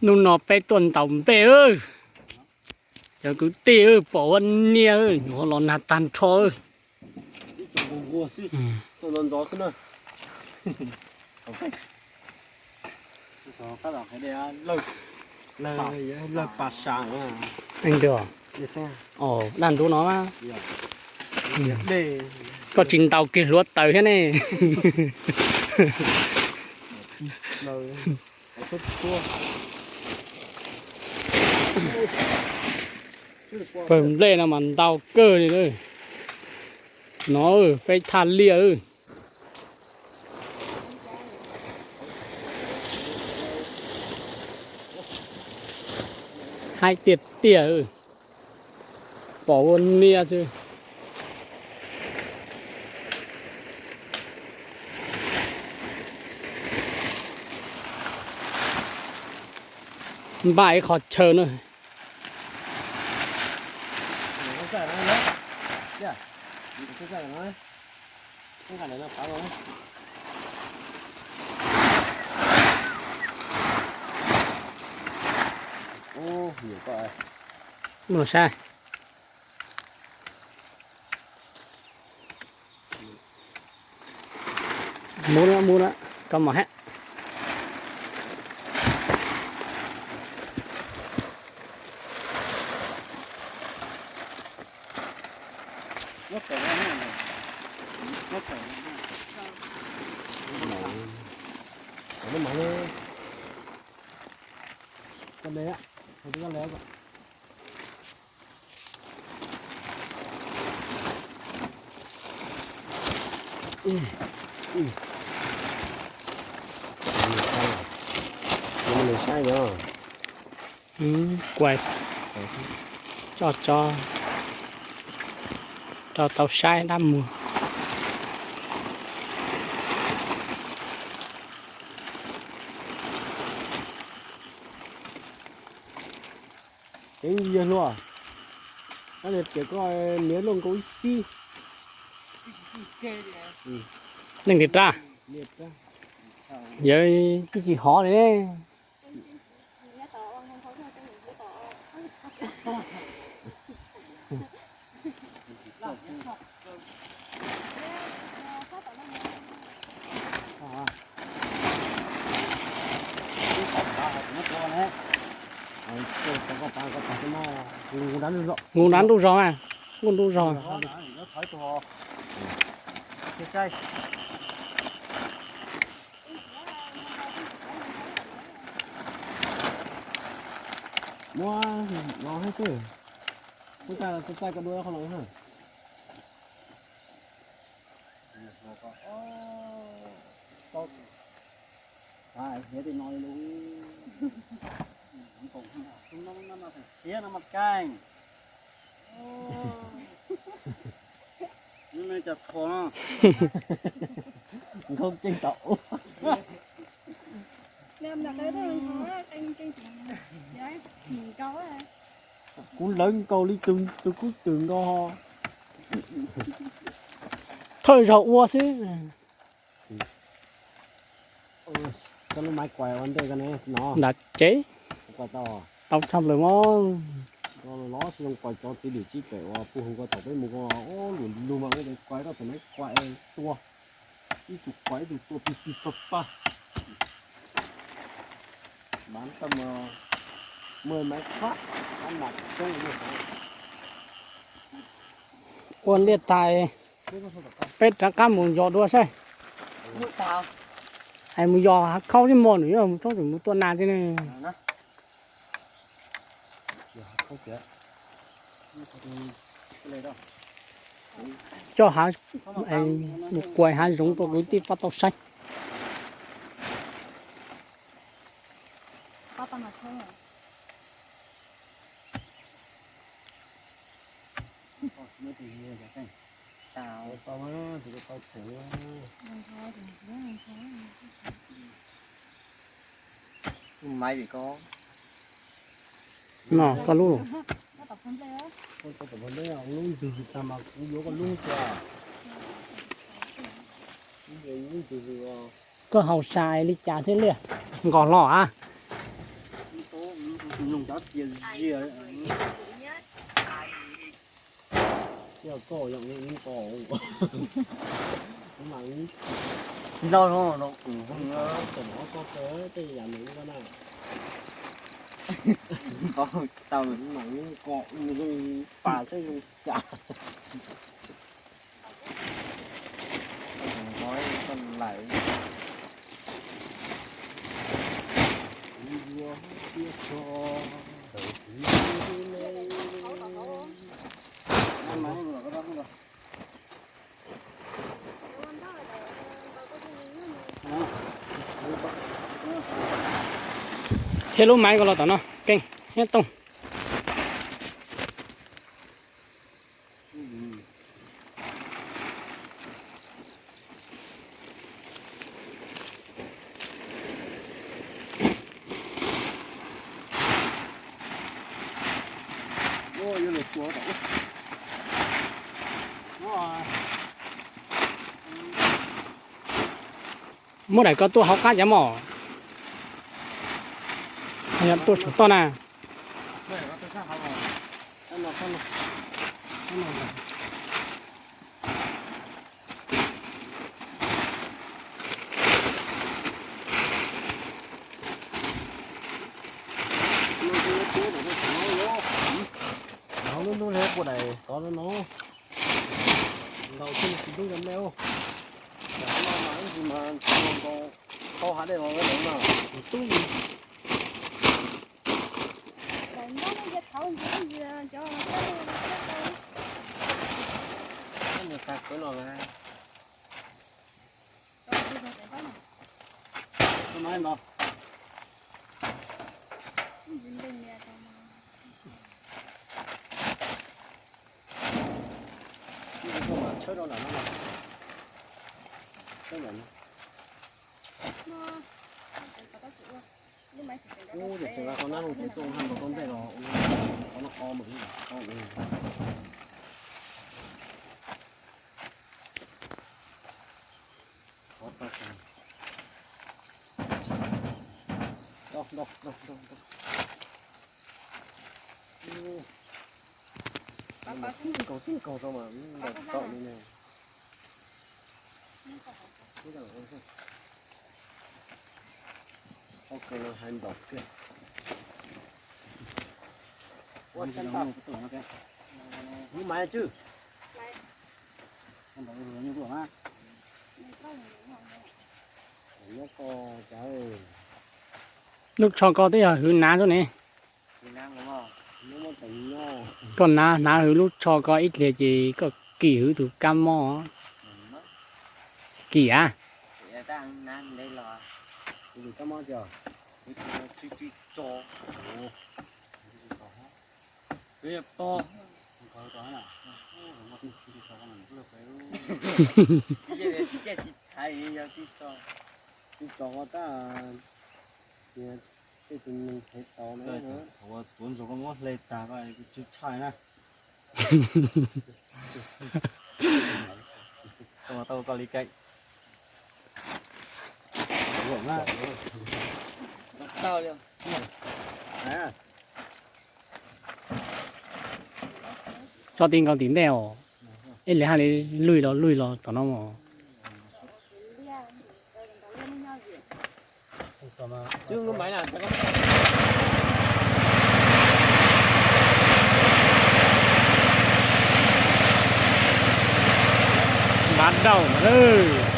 Hnub no peb tuaj ntaus nplej, cov kwv tij, pom ua niaj, nyuam qhuav los nag tag nrho. Daj nrub no, koj tsis ntaus kiag hluav taws thiab ne. Pawg nplej no mas ntau kawg li. No peb thaj liaj. Haib tiag tiag, pom ua niaj xwb. Npaj ib qho chaw na. Mus saib. Mus na, mus na, koj mus hab. Saib no, kuaj tso tso, rau tau saib dab muag. Kev yog hluas, koj niam tias koj niam luaj nkaus ib xib. Neeg tias rab, yawg twb tsis hov li. Nkuj nrab ntuj zos mas, nkuj ntuj zos. Muab no thiab xwb. Muab txaij, txaij koj dua qhov no. Nkaug ceeb tau. Kuv lawv nkaus li tus, tus kub twm nkaus ho. Thawj zaug ua xwb. Koj lub maiv kuais ua ntej koj ne no. Nram tsev. Kuais tau, tau tshaj plaws mog. Koj los si zoo kuais cov txiv lwm tsib pem uas puag hauv ko thaum peb mus ko, lwm lug mas ua kuais koj thaum maiv kuais tua. Ib tug kuais ib tug tua pig pig pag pag. Maiv tau mas, maiv qab, qab mam coob. Ua liaj tais, peb rov qab mus yos dua saib. Es mus yos hav khaub thiab mog, nws yuav mus txhob txwm mus tua nas thiab ne. Coj hav, mus kuais hav zoov rau kwv tij pab tau saib. No koj lub. Koj haus tshais li cas xwb liaj? Nqos hlo a? Nug cov tias zias. Yog koj yog ub ko, ub mas ub. Loj no no kuv tseem ob ko kawg tej yam nws ub na. Tau mas ub ko, pas xwb zoo cas. Thiab lub maiv ko los tom no keej thiab tooj. Muab daim ko tuaj hauv qab cov mom. Tuaj saum toj na. Ntaus lub ntub li puas daim tod no. Ntaus thiaj li tsis dub cov nplej. Cov no mas ib ntsis mas nkaus qhov hav dej los no. Tub. Tag kawg no mas. Tshawb rau nram no. Tshawb nram no. Ub, tseem tseem qhov nab looj ces tuaj haj npaum tau nplej los ua qhov no o mas ub. Nkaus tib nkaus rau mas ntaus tau li ne. Ua kawg no hais ntaus kiag. Ua tib ntaus. Lub maiv tswj. Nyob ko cas. Lub tsho ko twb yog hwv nav xwb ne. Koj nav hnav hwv lub tsho ko ib pliag ces koj kim hwv tus kab mob. Kim a. Tsis tso tab, tias tej tus neeg phem tau na. Ua tuav ntsuag koj muab hle tag koj tsw tshaj na. Koj tau koj li kaim. Tso ti nkaus tim ntej os. Ib li haj li luj los luj los tom no. Npav dauj lawm.